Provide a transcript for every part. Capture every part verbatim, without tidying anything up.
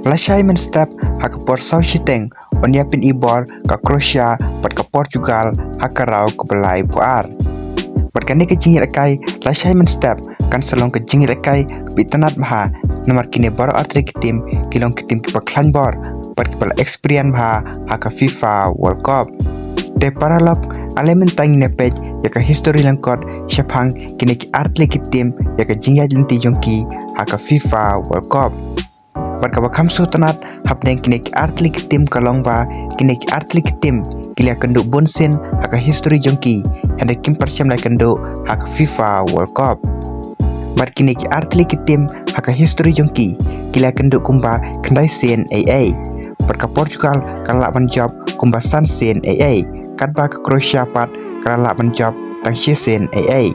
Lashai mynstep ha ka por saw shiteng, yn ïa pyni bor ka Croatia bad ka Portugal ha ka round kaba lai phew ar. Bad kane ka jingïalehkai lashai mynstep kan sa long ka jingïalehkai kaba itynnad bha, namar kine baroh artylli ki team ki long ki team kiba khlaiñ bor bad kiba la experience bha ha ka FIFA World Cup. Te paralok, ale mynta ngin ïa peit ïa ka history lyngkot shaphang kine ki artylli ki team ïa ka jingïaid lynti jong ki ha ka FIFA World Cup. Bad kaba kham sngewtynnad hapdeng kine ki artylli ki team ka long ba kine ki artylli ki team ki la ïakynduh bunsien ha ka history jong ki, hynrei kim pat shym la ïakynduh ha ka FIFA World Cup. Bad kine ki artylli ki team ha ka history jong ki ki la ïakynduh kumba khyndai sien ei ei. Bad ka Portugal ka la lah ban jop kumba san sien ei ei, katba ka Croatia pat ka la lah ban jop tang shi sien ei ei.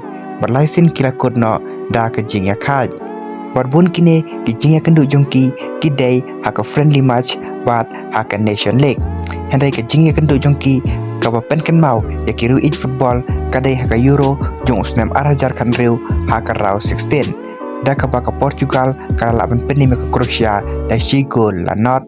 Bad lai sien ki la kut noh da ka jingïakhaid. Bad bun kine ki jingïakynduh jong ki ki dei ha ka friendly match bad ha ka Nation League. Hynrei ka jingïakynduh jong ki kaba pynkynmaw ïa ki riew ïeit football ka dei ha ka Euro jong u snem ar hajar khathynriew ha ka round sixteen, da kaba ka Portugal ka la lah ban pynim ïa ka Croatia da shi gol la nod.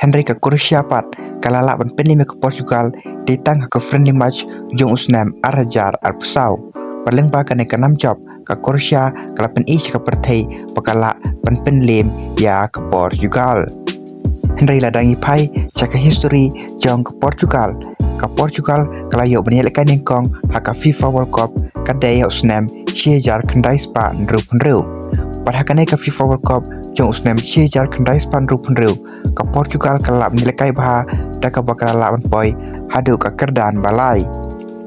Hynrei ka Croatia pat ka la lah ban pynim ïa ka Portugal dei tang ha ka friendly match jong u snem ar hajar arphew saw. Bad lyngba kane ka nam jop ka Croatia ka la pyni sha ka pyrthei ba ka lah ban pynlim ïa ka Portugal. Hynrei lada ngi phai sha ka history jong ka Portugal, ka Portugal ka la ïoh ban ïalehkai nyngkong ha ka FIFA World Cup ka dei ha u snem shi hajar khyndai spah hynriewphew hynriew. Bad ha kane ka FIFA World Cup jong u snem shi hajar khyndai spah hynriewphew hynriew, ka Portugal ka la lah ban ïalehkai bha da kaba ka la lah ban poi haduh ka kyrdan ba lai.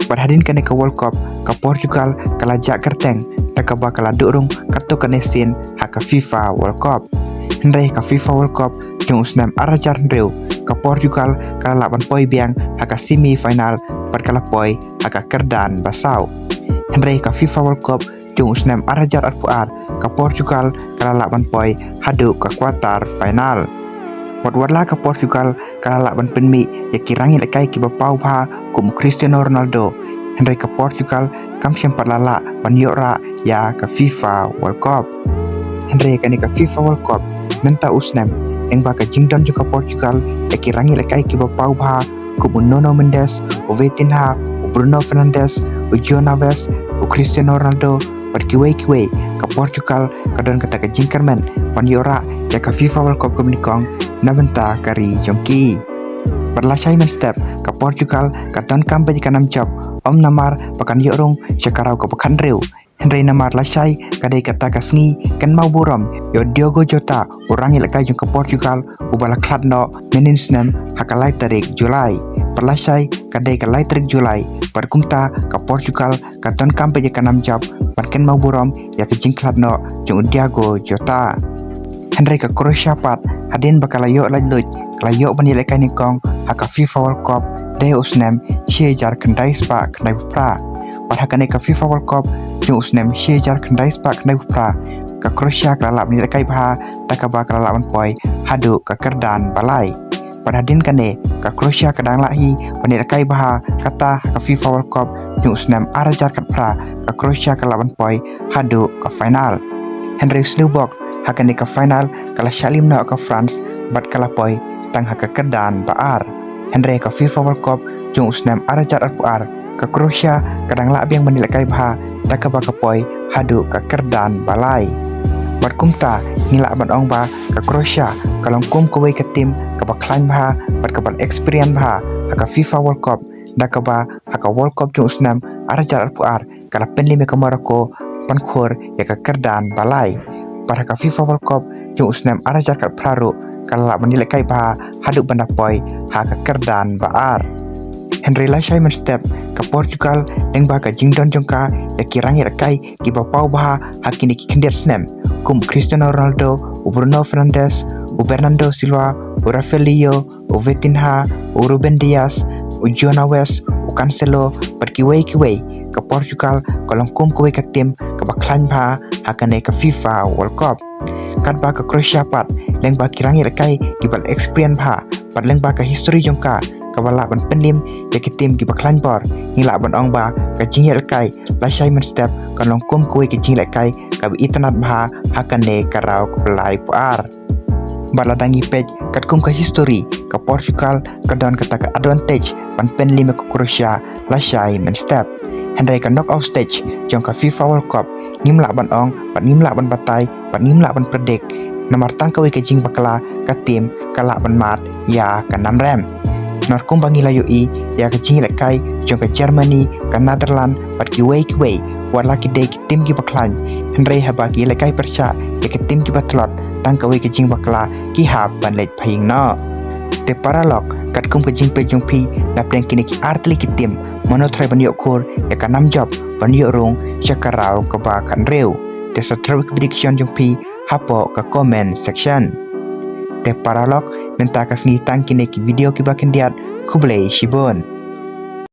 Bad hadien kane ka World Cup ka Portugal ka la jah kyrteng da kaba ka la duh rung katto katne sien ha ka FIFA World Cup. Hynrei ka FIFA World Cup jong u snem ar hajar hynriew, ka Portugal ka la lah ban poi biang ha ka semi final bad ka la poi ha ka kyrdan ba saw. Hynrei ka FIFA World Cup jong u snem ar hajar arphew ar, ka Portugal ka la lah ban poi haduh ka quarter final. Bad wat la ka Portugal ka la lah ban pynmih ïa ki rangïalehkai kiba paw bha kum u Cristiano Ronaldo, hynrei ka Portugal kam shym pat la lah ban ïoh rah ïa ka FIFA World Cup. Hynrei kane ka FIFA World Cup mynta u snem, lyngba ka jingdon jong ka Portugal ïa ki rangïalehkai kiba paw bha kum u Nuno Mendes, u Vitinha, u Bruno Fernandes, u João Neves, u Cristiano Ronaldo bad kiwei kiwei, ka Portugal ka don kata ka jingkyrmen ban ïoh rah ïa ka FIFA World Cup kaba nyngkong na bynta ka ri jong ki. Bad lashai mynstep ka Portugal ka donkam beit ïa ka nam jop, ym namar ba kan ïoh rung sha ka round kaba khathynriew, hynrei namar lashai ka dei kata ka sngi kynmaw burom ïa u Diogo Jota, u rangïalehkai jong ka Portugal uba la khlad noh mynhynnin snem ha ka lai tarik July. Bad lashai ka dei ka lai tarik July, bad kumta ka Portugal ka donkam beit ïa ka nam jop ban kynmaw burom ïa ka jingkhlad noh jong u Diogo Jota. Hynrei ka Croatia pat, hadien ba ka la ïoh laitluid, ka la ïoh ban ïalehkai nyngkong ha ka FIFA World Cup dei ha u snem shi hajar khyndai spah khyndaiphew phra. Bad ha kane ka FIFA World Cup jong u snem shi hajar khyndai spah khyndaiphew phra, ka Croatia ka la lah ban ïalehkai bha da kaba ka la lah ban poi haduh ka kyrdan ba lai. Bad hadien kane ka Croatia ka dang lah hi ban ïalehkai bha, kata ha ka FIFA World Cup jong u snem ar hajar khatphra, ka Croatia ka lah ban poi haduh ka final. Hynrei sngewbok, ha kane ka final ka la shah lim noh ka France bad ka la poi tang ha ka kyrdan ba ar. Hynrei ka FIFA World Cup jong u snem ar hajar arphew ar, ka Croatia ka dang lah biang ban ïalehkai bha da kaba ka poi haduh ka kyrdan ba lai. Bad kumta ngi lah ban ong ba ka Croatia ka long kum kawei ka team kaba khlaiñ bha bad kaba experience bha ha ka FIFA World Cup, da kaba ha ka World Cup jong u snem ar hajar arphew ar ka la pynlim ïa ka Morocco ban khur ïa ka kyrdan ba lai. Bad ha ka FIFA World Cup jong u snem ar hajar khatphra ruh ka la lah ban ïalehkai bha haduh ban da poi ha ka kyrdan ba ar. Hynrei lashai mynstep ka Portugal, lyngba ka jingdon jong ka ïa ki rangïalehkai kiba paw bha ha kine ki khyndiat snem, kum u Cristiano Ronaldo, u Bruno Fernandes, u Bernardo Silva, u Rafael Leao, u Vitinha, u Ruben Dias, u João Neves, u Cancelo bad kiwei kiwei, ka Portugal ka long kum kawei ka team kaba khlaiñ bha ha kane ka FIFA World Cup. Katba ka Croatia pat, lyngba ki rangïalehkai kiba experience bha bad lyngba ka history jong ka kaba lah ban pynlim ïa ki team kiba khlaiñ bor, ngi lah ban ong ba ka jingïalehkai lashai mynstep ka long kum kawei ka jingïalehkai kaba itynnad bha ha kane ka round kaba laiphew ar. Bad lada ngi peit katkum ka history, ka Portugal ka don kata ka advantage ban pynlip ïa ka Croatia lashai mynstep. Hynrei ka knockout stage jong ka FIFA World Cup ngim lah ban ong, bad ngim lah ban batai, bad ngim lah ban predict. Namar tang kawei ka jingbakla ka team ka lah ban mad ïa ka namrem. Namar kumba ngi la ïohi ïa ka jingïalehkai jong ka Germany, ka Netherlands bad kiwei kiwei, wat la ki dei ki team kiba khlaiñ, hynrei haba ki ïalehkai pyrshah ïa ki team kiba tlot, tang kawei ka jingbakla ki hap ban leit pyrshah noh. Te paralok, katkum ka jingpeit jong phi, napdeng kine ki artylli ki team, mano trai ban ïoh khur ïa ka namjop ban ïoh rung sha ka round kaba khathynriew? Te sa drop ïa ka prediction jong phi hapoh ka comment section. Te paralok, mynta ka sngi tang kine ki video kiba khyndiat. Khublei shibun.